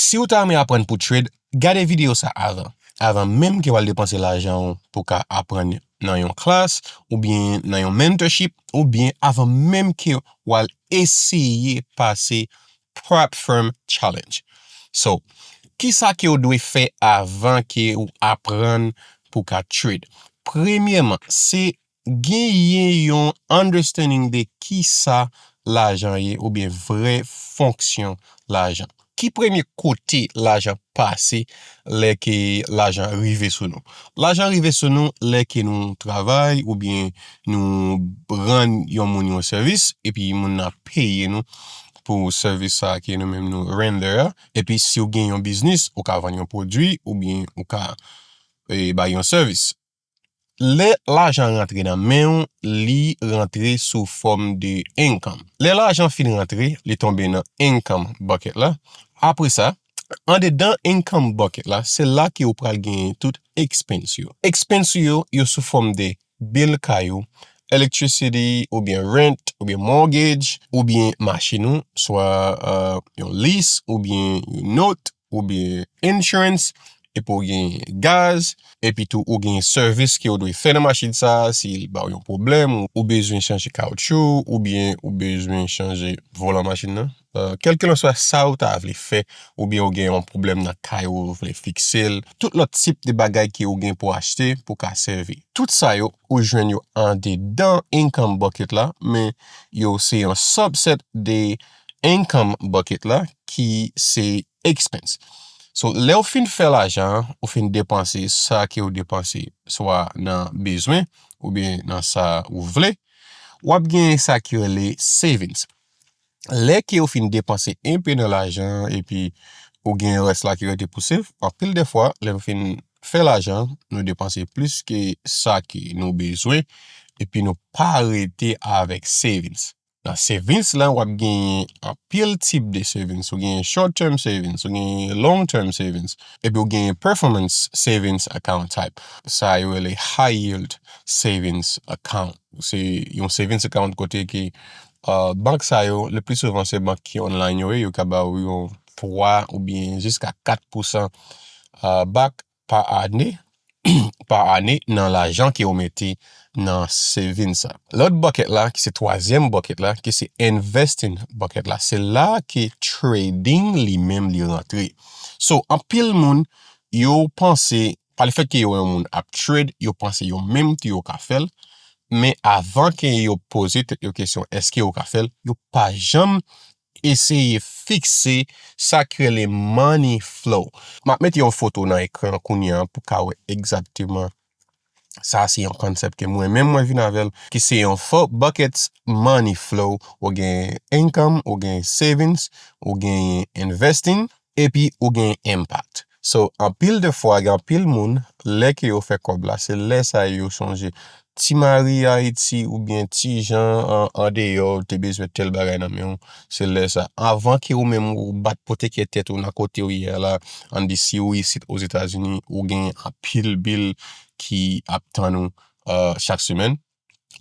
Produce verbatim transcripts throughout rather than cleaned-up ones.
Si w ta renmen aprann pou trade, gade videyo sa avan. Avan menm ke w al depanse lajan w pou ka aprann nan yon klas, oubyen nan yon mentorship, oubyen avan menm ke w al eseye pase Prop Firm Challenge. So, kisa ke w dwe fè avan ke w aprann pou ka trade? Premyèman, se genyen yon understanding de kisa lajan ye oubyen vrè fonksyon lajan. Ki premye kote lajan pase lè ke lajan rive sou nou? Lajan rive sou nou lè ke nou travay oubyen nou rann yon moun yon sèvis, epi moun nan peye nou pou sèvis sa ke nou menm nou render a. Epi si w gen yon biznis, ou ka vann yon pwodui oubyen ou ka e, bay yon sèvis. Lè lajan rantre nan men w, li rantre sou fòm de income. Lè lajan fin rantre, li tonbe nan income bucket la. Apre sa, andedan income bucket la, se la ke ou pral genyen tout expense yo. Expense yo, yo sou fòm de bill kay ou, electricity oubyen rent oubyen mortgage oubyen machin ou, swa uh, yon lease oubyen yon note oubyen insurance, epi ou gen gaz, epi tou ou gen sèvis ke ou dwe fè nan machin sa, si l ba w yon pwoblèm, ou, ou bezwen chanje kawotchou, oubyen ou bezwen chanje volan machin nan. Uh, kèlkelanswa sa ou ta vle fè, oubyen ou gen yon pwoblèm nan kay ou, ou vle fikse l, tout lòt tip de bagay ke ou gen pou achte, pou ka sèvi. Tout sa yo, ou jwenn yo andedan income bucket la, men yo se yon subset de income bucket la ki se expense. So, lè w fin fè lajan an, ou fin depanse sa ke w depanse, swa nan bezwen oubyen nan sa ou vle, w ap genyen sa ki rele savings. Lè ke w fin depanse enpe nan lajan an epi ou gen rès la ki rete pou save, anpil de fwa, lè nou fin fè lajan, nou depanse plis ke sa ke nou bezwen, epi nou pa rete avèk savings. Nan savings la, w ap genyen anpil tip de savings. Ou genyen short term savings, ou genyen long term savings, epi ou genyen performance savings account type. Sa yo rele high yield savings account. Se yon savings account kote ke uh, bank sa yo, le pli souvan se bank ki online yo ye, yo ka ba ou yon twa oubyen jiska kat pousan uh, back pa ane, pa ane nan lajan ke ou mete nan savings sa. Lòt bucket la, ki se twazyèm bucket la, ki se investing bucket la, se la ke trading li menm li rantre. So, anpil moun, yo panse, pa le fèt ke yo yon moun ap trade, yo panse yo menm tou yo ka fè l, men avan ke yo poze tèt yo kesyon èske yo ka fè l, yo pa janm eseye fikse sa ki rele money flow. M ap mete yon foto nan ekran kounye a pou ka wè egzakteman sa se yon konsèp ke mwen menm mwen vin avè l, ki se yon four buckets money flow. Ou gen income, ou gen savings, ou gen investing, epi ou gen impact. So, anpil de fwa, gen anpil moun, lè ke yo fè kòb la, se lè sa yo sonje ti mari Ayiti oubyen ti jan an, andeyò te bezwen tèl bagay nan men w, se lè sa. Avan ke ou menm ou bat pote kè tèt ou nan kote ou ye a la, ann di si ou isit Ozetazini, ou gen anpil bil ki ap tann ou uh, chak semèn.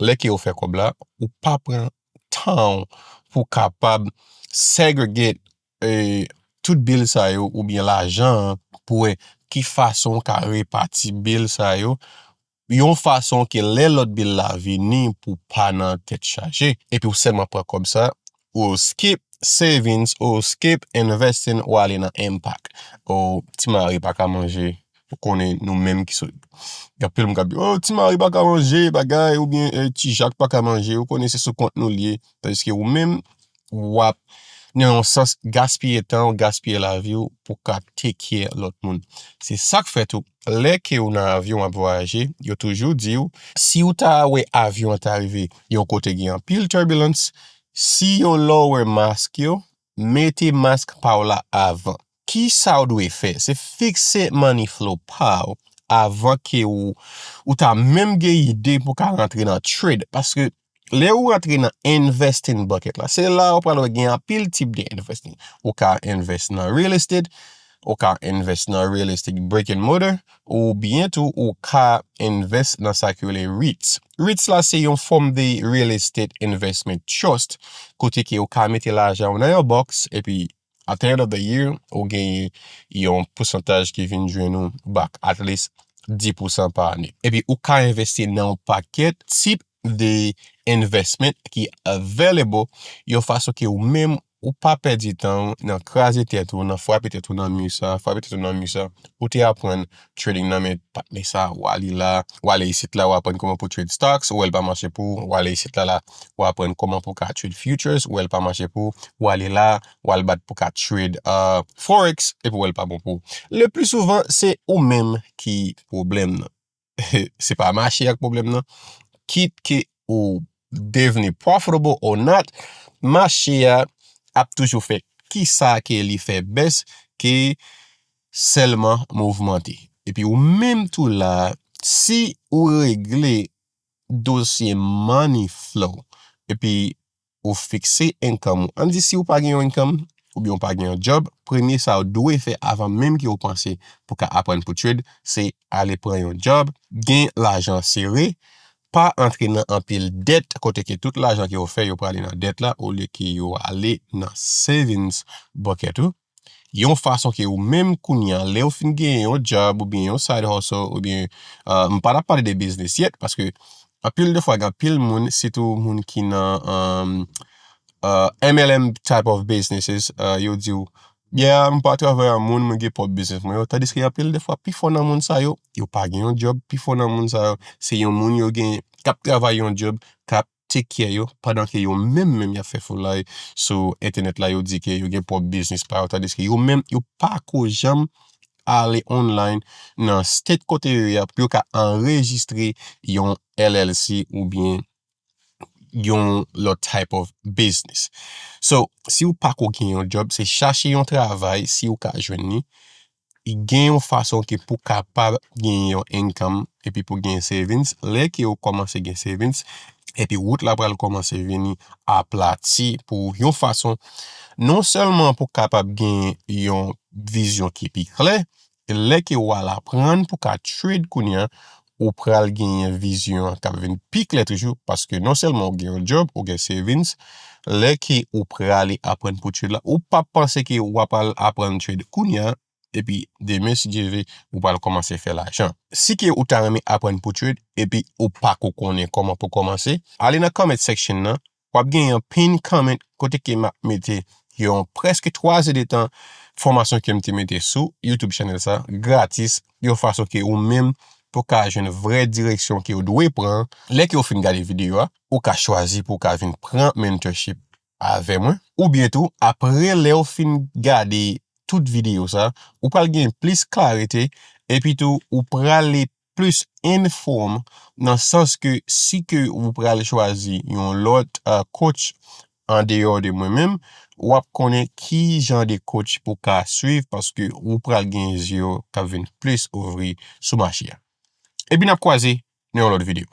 Lè ke ou fè kòb la, ou pa pran tan w pou kapab segregate eh, tout bil sa yo oubyen lajan an pou wè ki fason w ka repati bil sa yo yon fason ke lè lòt bil la vini pou pa nan tèt chaje. Epi w sèlman pran kòb sa, ou skip savings, ou skip investing, ou ale nan impact. Ou ti mari pa ka manje, ou konnen nou menm ki sou. Gen anpil moun k ap di, oh, ti mari pa ka manje, bagay, oubyen eh, ti jak pa ka manje, ou konnen se sou kont nou l ye. Tandiske ou menm, w ap nan yon sans gaspiye tan w, gaspiye lavi w pou ka take care lòt moun. Se sa k fè tou, lè ke w nan avyon w ap vwayaje, yo toujou di w, si w ta wè avyon an ta rive yon kote gen anpil turbulence, si yo lè w wè mask yo, mete mask pa w la avan. Kisa w dwe fè? Se fikse money flow pa w avan ke w, ou ta menm gen ide pou ka rantre nan trade. Paske lè ou rantre nan investing bucket la, se la ou pral wè gen anpil tip de investing. Ou ka invest nan real estate, ou ka invest nan real estate brick and mortar, oubyen tou ou ka invest nan sa ki rele REITs. REITs la se yon fòm de real estate investment trust, kote ke ou ka mete lajan ou nan yon box, epi at the end of the year, ou genyen yon pousantaj ki vin jwenn ou back, at least dis pousan pa ane. Epi ou ka envesti nan yon pakèt tip de investment ki available, yon fason ke ou menm ou pa pèdi tan ou nan kraze tèt ou, nan frape tèt ou nan mi sa, frape tèt ou nan mi sa. Ou te aprann trading nan men patnè sa, w ale la, w ale isit la, w aprann kòman pou trade stocks, ou wè l pa mache pou ou, w ale isit la, la, w aprann kòman pou ka trade futures, ou wè l pa mache pou ou, w ale la, w al bat pou ka trade uh, forex, epi w wè l pa bon pou ou. Le pli souvan, se ou menm ki pwoblèm nan. Se pa mache a k pwoblèm nan. Kit ke ou devni profitable or not, mache a ap toujou fè kisa ke li fè best ke sèlman mouvmante. Epi ou menm tou la, si ou regle dosye money flow, epi ou fikse income ou. Ann di si ou pa gen yon income, oubyen ou pa gen yon job, premye sa ou dwe fè avan menm ke ou panse pou ka aprann pou trade, se ale pran yon job, gen lajan sere, pa antre nan anpil dèt, kote ke tout lajan ke ou fè, yo prale nan dèt la, olye ke yo ale nan savings bucket ou. Yon fason ke ou menm kounye a, lè ou fin gen yon job oubyen yon side hustle, oubyen, uh, m pa t ap pale de business yet, paske anpil de fwa, gen anpil moun, sitou moun ki nan um, uh, M L M type of businesses, uh, yo di w, yeah, m pa travay a moun, mwen gen pwòp biznis mwen yo. Tandiske anpil de fwa, pifò nan moun sa yo, yo pa gen yon job, pifò nan moun sa yo, se yon moun yo gen, k ap travay yon job, k ap take care yo, pandan ke yo menm menm y ap fè foulay sou entènèt la, yo di ke yo gen pwòp biznis pa yo, tandiske yo menm, yo pa ko janm ale online nan state kote yo ye a pou yo ka anrejistre yon L L C oubyen yon lòt type of business. So, si ou pa ko gen yon job, se chache yon travay, si ou ka jwenn li, gen yon fason ke pou kapab gen yon income, epi pou gen savings, lè ke ou kòmanse gen savings, epi wout la pral kòmanse vini aplati pou yon fason, non sèlman pou kapab gen yon vizyon ki pi klè, lè ke w al aprann pou ka trade kounye a, ou pral genyen vizyon an k ap vin pi klè toujou, paske non sèlman ou gen yon job, ou gen savings, lè ke ou prale aprann pou trade la, ou p ap panse ke w ap al aprann trade kounye a, epi demen, si Dye vle, ou pral kòmanse fè lajan. Si ke ou ta renmen aprann pou trade, epi ou pa ko konnen kòman pou kòmanse, ale nan comment section nan, w ap gen yon pin comment kote ke m ap mete yon prèske twa zè de tan fòmasyon ke m te mete sou YouTube channel sa, gratis, yon fason ke ou menm pou ka jwenn vrè direksyon ke ou dwe pran. Lè ke ou fin gade videyo a, ou ka chwazi pou ou ka vin pran mentorship avè mwen. Oubyen tou, apre lè ou fin gade tout videyo sa, ou pral gen plis klarite, epi tou ou prale plis inform nan sans ke si ke ou pral chwazi yon lòt uh, coach andeyò de mwen menm, w ap konnen ki jan de coach pou ka swiv paske ou pral gen zye yo k ap vin plis ouvri sou mache a. Epi n ap kwaze nan yon lòt videyo.